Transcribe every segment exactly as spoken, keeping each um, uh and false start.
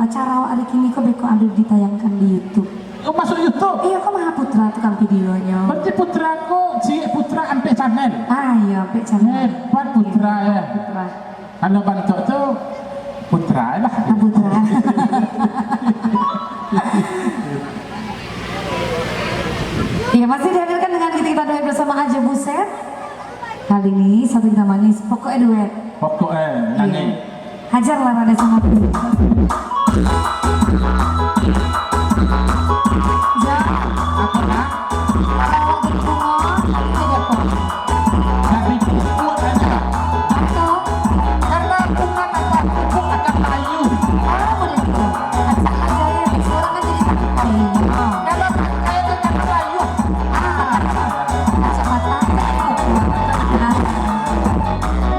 Acara awak hari kini ko beko ado ditayangkan di YouTube. Oh, masuk YouTube? Iyo, ko Maha Putra tukang videonyo. Berarti Putra ko, ciek Putra Ampek Channel? Ah, iyo, Ampek Channel. Hebat Putra, iyo, ya. Putra. Kalau bantuak tu, Putra lah. Ah, Putra. Iya, masih dihadirkan dengan kita, kita duet bersama Aja Buset. Kali ini satu kita manis, pokoknya duet. Pokoknya nyanyi. Iya. Hajarlah Rade sama Putri. Ja. Apa, nak? Kalau awak jadi bungo, jadi apa? Jadi bungo aja. Atau? Karena bunga tanpa pupuk akan layu. Oh, boleh gitu. Asal aja ya, sekarang kan jadi tangkai. Oh. Kalau tangkai itu kan layu. Ah. Kacamata. Ah.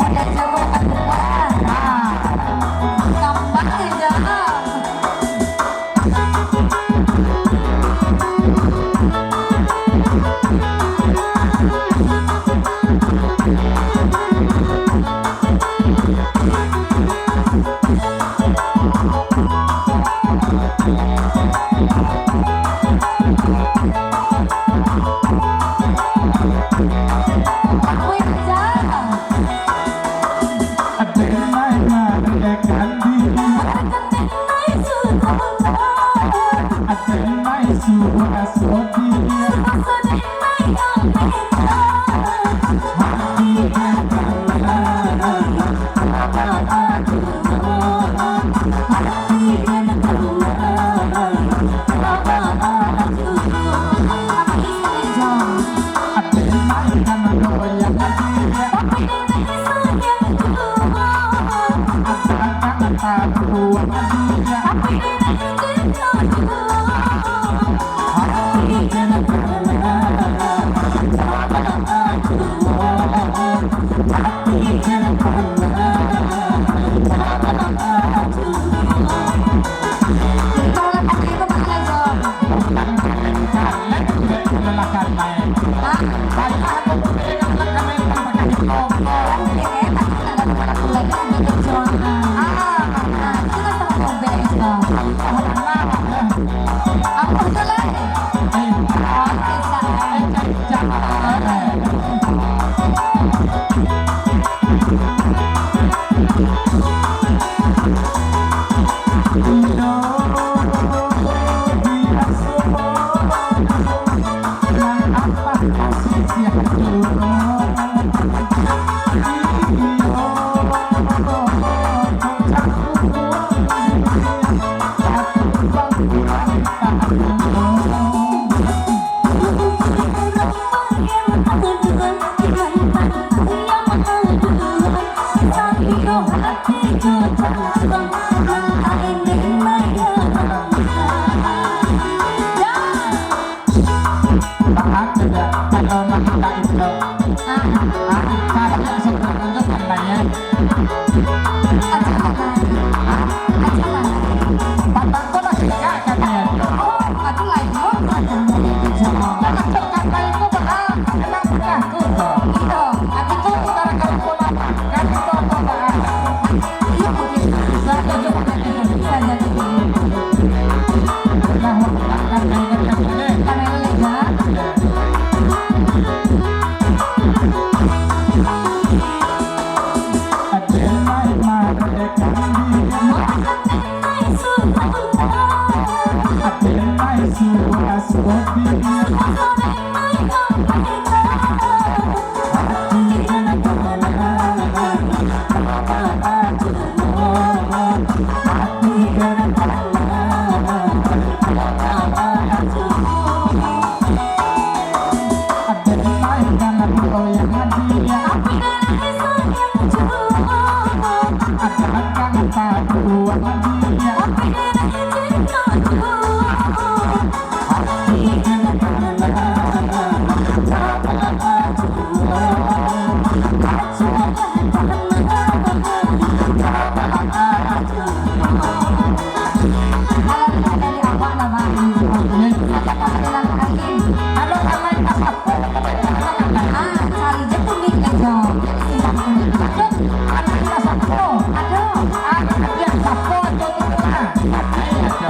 Udah jauh kan. Ah. Tambah aja.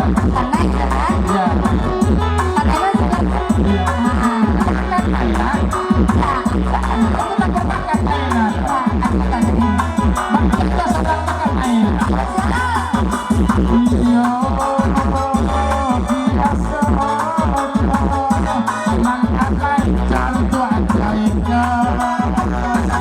Kanai je lah. Iya. Kanai lah juga. Iya. Ah. Kanai lah. Iya. Aku tak pernah kanai lah. Iya. Aku kanai. Bang, kita sedang kanai lah. Iya. Iya. Biasa. Emang kanai. Jangan tuan kanai. Iya. Aku kanai.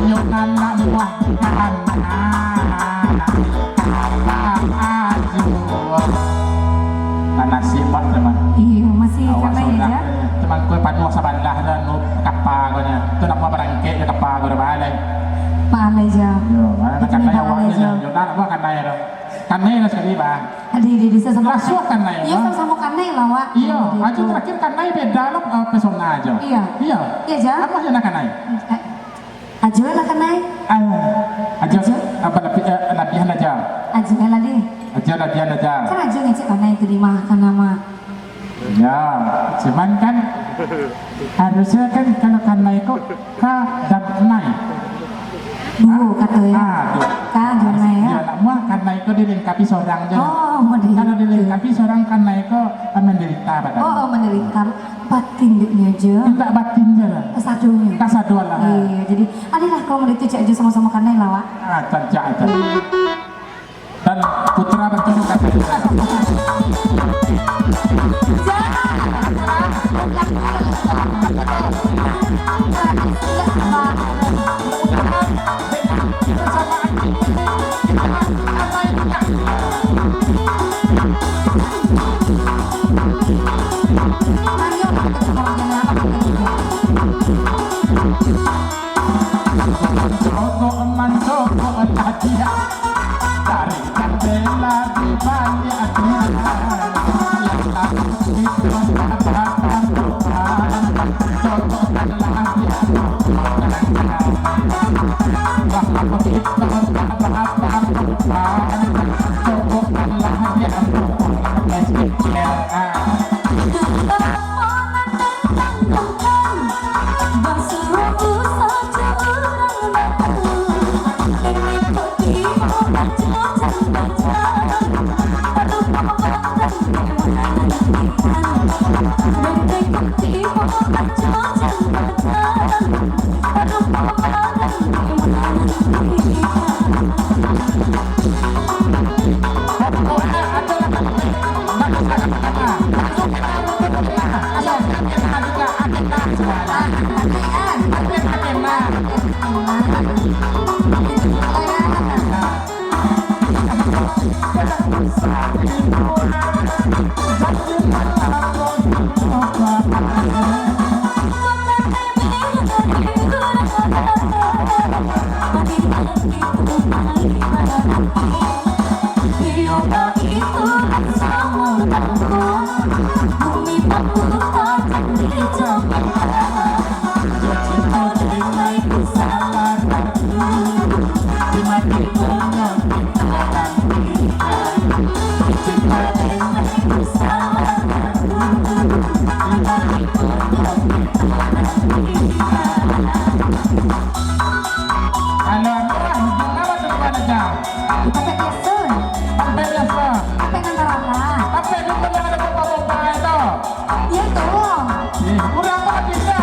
Yo, anak buah kanai. Aduh. Nah, nasib, Pak, teman. Iyo, masih kanai aja. Teman kue panuah sabandah dah, nu kapa kau nya. Tu nak barangkek je kapa kau dah balai. Balai ja. Yo, mana nak kanai awak ni, yo, nak buah kanai dah. Kanai lah sekali, Pak. Adi, adi, adi, sama. Lasuah kanai, iyo, Pak. Sama-sama kanai lah, Wak. Iyo, aja terakhir kanai beda lah, eh, pesona aja. Iyo. Iyo. Iyo, ja. Apa aja nak kanai? Eh, Ajo lah kanai. Ah, Ajo, Ajo. Apa, labi-, eh, labihan Ajo? Ajo lah deh. Ajo labihan Ajo. Kan Ajo ngecek kanai tu di mah, kan nama. Ya, cuman kan harusnya kan kalau kanai kok ka dan nai. Duo kato ya. Ah, duo. Ka jo nai ya. Ya, nak muah kanai kok dilengkapi sorang je. Oh, model itu. Kalau dilengkapi sorang, kanai kok menderita badan. Oh, oh, menderita. Batin duknyo je. Indak batin je lah. Kasadonyo. Kasado lah. Iyo, jadi, adolah, kalau model tu, cak Ajo samo-samo kanai lah, Wak. Ah, cancak, cancak. Dan putra bertemu kanai. Halo, halo, hujung apo tu, Puan Aja? Tapek biaso. Tapek biaso. Tapek nan tarang lah. Tapek dulu nan ado pompa-pompa tu. Iyo tu. Eh, urang mah bisa.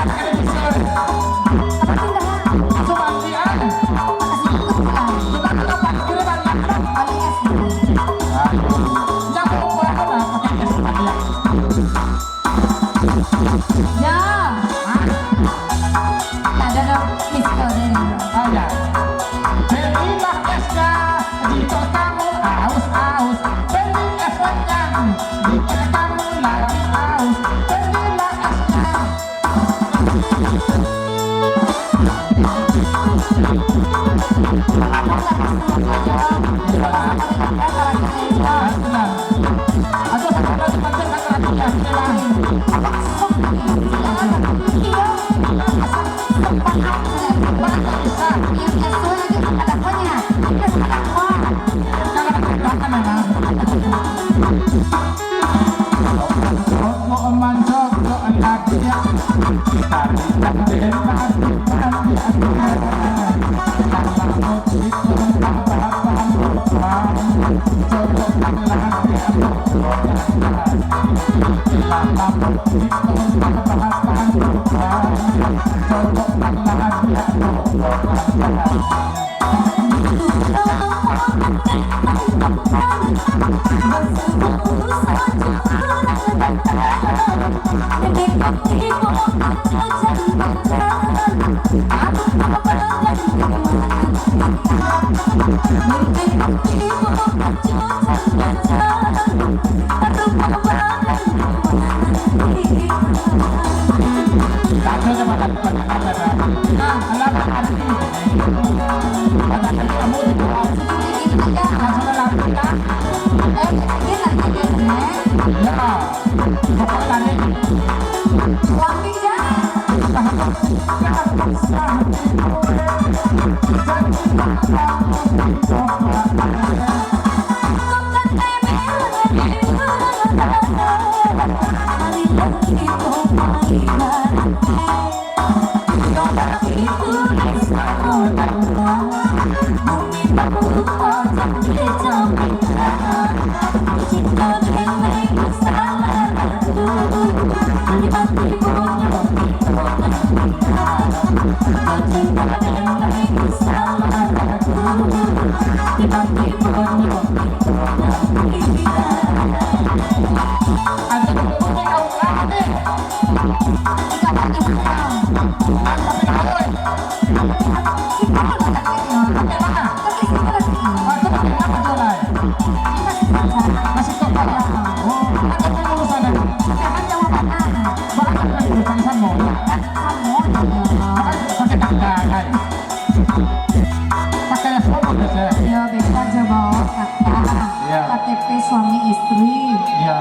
Pakai apa, Bos, ya? Yo, beda jo, Bos. Kakak. Iya. K T P suami istri. Iya.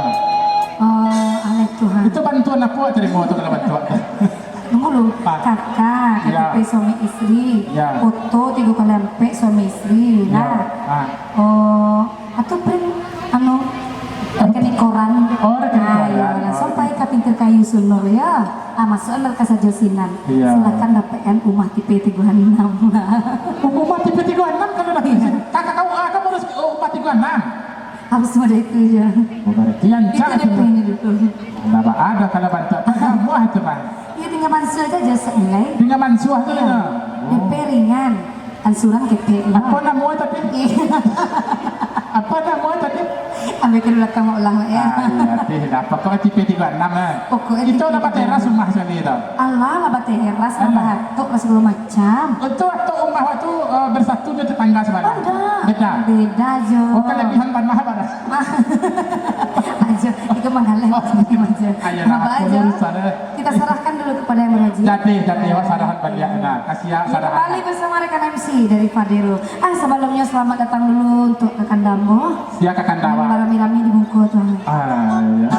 Oh, aleh Tuhan. Itu bantuan apa terima tu kalau bantuan? Tunggu dulu. Ah. Kakak, Iya. K T P suami istri. Iya. Foto tiga kali ampek suami istri. Iya. Lah. Ah. Oh, atau print, anu, rekening koran. Oh, rekening Ah, koran. Iya, Oh, langsung rekening pai ka pintu kayu Sunur, ya. Ah, masuk lah ka sajo sinan. Iya. Silakan dapatkan rumah tipe tigo anam. Rumah tipe tigo anam kalau dah Iya. Kakak tahu, ah, kamu harus, oh, rumah tigo anam. Harus model itu, ya. Oh, berarti yang Itu cak D P itu. Ini dulu. Nah, ada kalau bantuak. Kan muah itu, Bang. Iya, tinggal mansuah saja, Sek, nilai. Tinggal mansuah tu, Iya. ya. D P Oh. ringan. Angsuran ketek. Apa nama tadi? Iya. Apa nama tadi? Ambil ke belakang ulang, ya. Ah, iya, tih dah. Pokoknya tipe tigo anam, eh. Pokoknya Itu tipe dapat tigo anam. Teras rumah sekali tu. Alah, lah bateras, lah Alah. bahatok, lah segala macam. Itu waktu rumah waktu, eh, bersatu jo tetangga sebelah. Oh, enggak. Beda. Beda jo. Oh, kelebihan tanah apa dah? Aja, itu manggaleh Oh. macam aja. Ayolah, Apa aku aja? lurus sana. Kita serahkan dulu kepada yang berwajib. Jadi, jadi, awak sarahan baliak, nah. Kasih ya, Kita sarahan. kembali bersama rekan M C dari Fadero. Ah, sebelumnya selamat datang dulu untuk Kakanda ambo. Siap, Kakanda Yang awak. Barami-rami di muka tu. Ah, iya.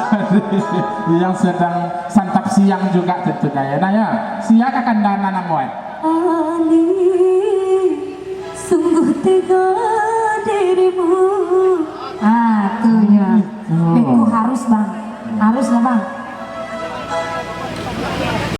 Yang sedang santap siang juga tentunya, ya, nah, ya. Siap, Kakanda, nah, namuai. Ali, sungguh tega dirimu.